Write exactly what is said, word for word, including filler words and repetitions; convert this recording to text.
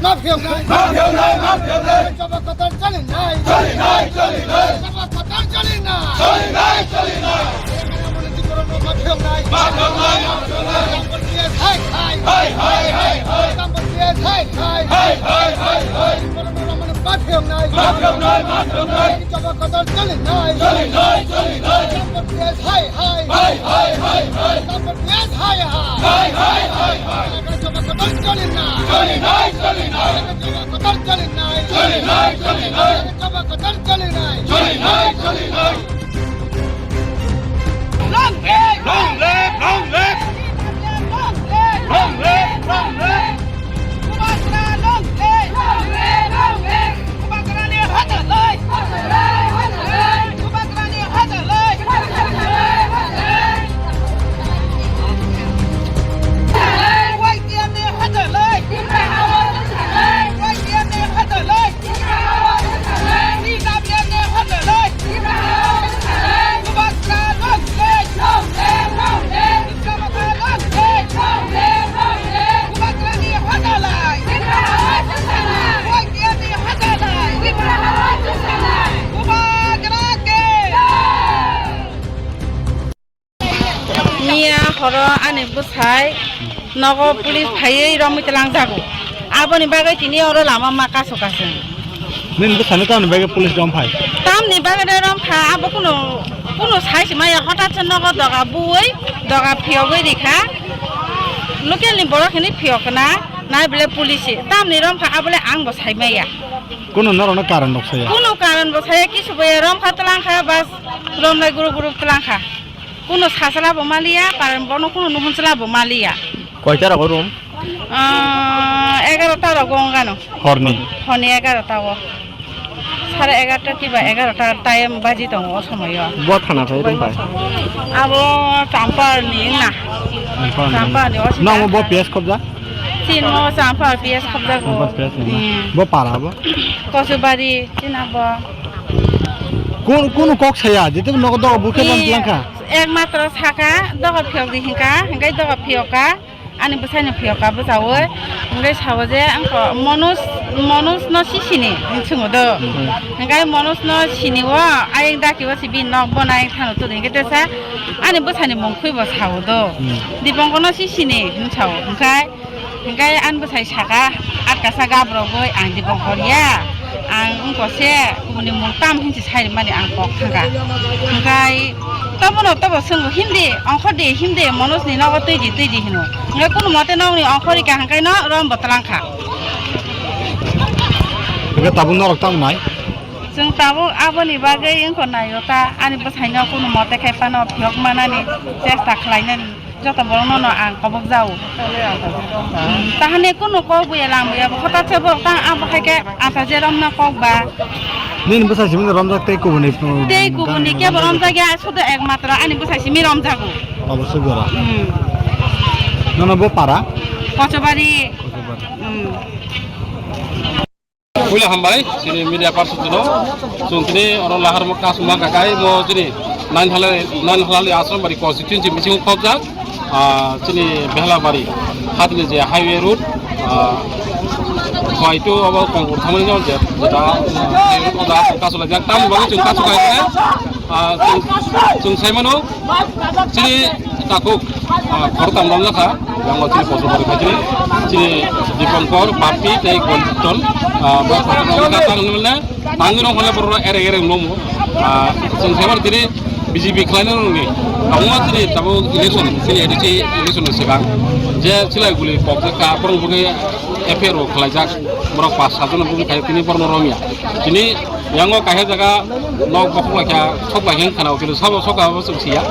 Mafia nai. Mafia nai, mafia nai. Jaba kotor choli nai. Choli nai, choli nai. Jaba kotor choli nai. Choli nai, choli nai. Mafia nai. Mafia nai, mafia nai. Hai, hai. Hai, hai, hai, hai. Hai, hai, hai, hai. Mafia nai, mafia nai. Jaba kotor choli nai. Choli nai, choli nai. Hai, hai. Hai, hai, hai, hai. Hai, hai, hai, hai. Hai, hai, hai, hai. Choli nai. Choli nai, choli nai. Choli nai, choli nai. Choli nai, choli nai. Long live! Long live! Long live! Long live! Long live! Long live! Long live! Long live! Bubagrani hajar lai! Hajar lai! Hajar lai! Bubagrani hajar lai! Hajar lai! Hajar lai! Y T F ni hajar lai! Tipra hawa hajar lai! Y T F ni hajar lai! Tipra hawa hajar lai! T W F ni hajar lai! Tipra hawa hajar lai! Bubagra long live! Long live! Long live! Miya horo ani bwsai nogo police phaiwi romwi twlangjago. Aboni bagwi tini oro lama ma kasu kasung. Nini bwsano tamni bagwi police romphai? Tamni bagwi de romkha, abo kuno, kuno sai se maya, hotat se nogo doga buwi, doga phiyogwi rikha. Local ni borok hini phiyokna, nai bole police se. Tamni romkha, abole ang bo sai maya. Kuno norokno karon rok saya? Kuno karon bo saya, kisu bo ya, romkha twlangkha, bas romnai guru guru twlangkha. Kuno sachwla bo maliya, karon bono kuno nuhunchwla bo maliya. Koita rogo room? Ah, egaroh ta rogo wngano. Horni? Horni egaroh ta o. Sare egaroh ta kiba egaroh ta time baji tongo o somoyo. Bo thana phai room bai? Abo Champar ni na. Champar ni. Champar ni, o sita. Nang bo P S khobja? Chin mo Champar P S khobja go. Champar P S ni na. Hmm. Bo para bo? Kosubari, chin abo. Kun, kunu kok saya, jete nogo dogo bukhe ban langkha. Ekmatro saka, dogo phiyok di hinka, hinkai dogo phiyok ka. Ani bwsaino phiyok ka bwchawi, hwnkhe sao je, "Angkho Manoj, Manoj no si sini?" hwnwi swngo do. Hmm. Hwnkhe Manoj no sini o, ayang daki o si bini nok bono ayang thano tuli hwnkhe tesa ani bwsani mung khwi bo sao do. Hmm. Dipankor no si sini hwnwi sao. Hwnkhe, hwnkhe ani bwsai saka, "Atkasa gabrogwi ang Dipankor ya." Ang wngkha se kubuni mung tam hinsi sairi mani ang kok thangkha. Hwnkhe tobono tobo swngo, "Himdi, ongkhordi, himdi, Manoj ni nogo twidi, twidi," hino. Hwnkhe kunu mote nokni ongkhorika hwnkhe no rom bo twlangkha. Hwnkhe tabuk norok tamo nai? Chwng tabuk aboni bagwi wngkha naio ta, ani bwsaino kunu mote khai phano phiyok manani chesta khlainani. Joto borokno no ang kobok jao. Hmm, tahani kunu kok buya lang buya, hotat se borok tang abo hai khe asa je romna kok ba. Nini bwsa simi romjak tei kubuni, hmm, tei kubuni kebo romjak ya, sudu ekmatro ani bwsa simi romjago. Obosoi gora. Hmm. Nono bo para? Kochobari. Kochobari. Hmm. Puila hambai, chini media person no. Chwng tini oro lahar mo kasuma kakai mo chini nine halali, nine halali Asrambari constituency bisingo khobjak. Ah, chini Behlabari hatini je highway road, ah, khwai to abo Kongpur thangmani no je, jeta, ah, highway road oda kasulajak. Tamni bagwi chwng kasu kainai, ah, chwng, chwng saimano. Chini takhuk, ah, khoroktham romjakha, yang o chini poso bari khai chini, chini Dipankor, Bapti tei Golton, ah, bo khoroktham romjakha, tang nungmane, tangwi rong hole borok ereng ereng nomo, ah, chwng saibar chini B J P khlaina nungni, tabukma chini tabuk election, chini A D C election ni swkang, je silai guli pokjakha, borok boni F I R bo khlaijak, borok pas sat jon bumung khai tini borokno romya, tini Yango kaisa jaga nok bokhok laikha, sok laikha wngkha na, o kilo sabo sok abo chwng siya.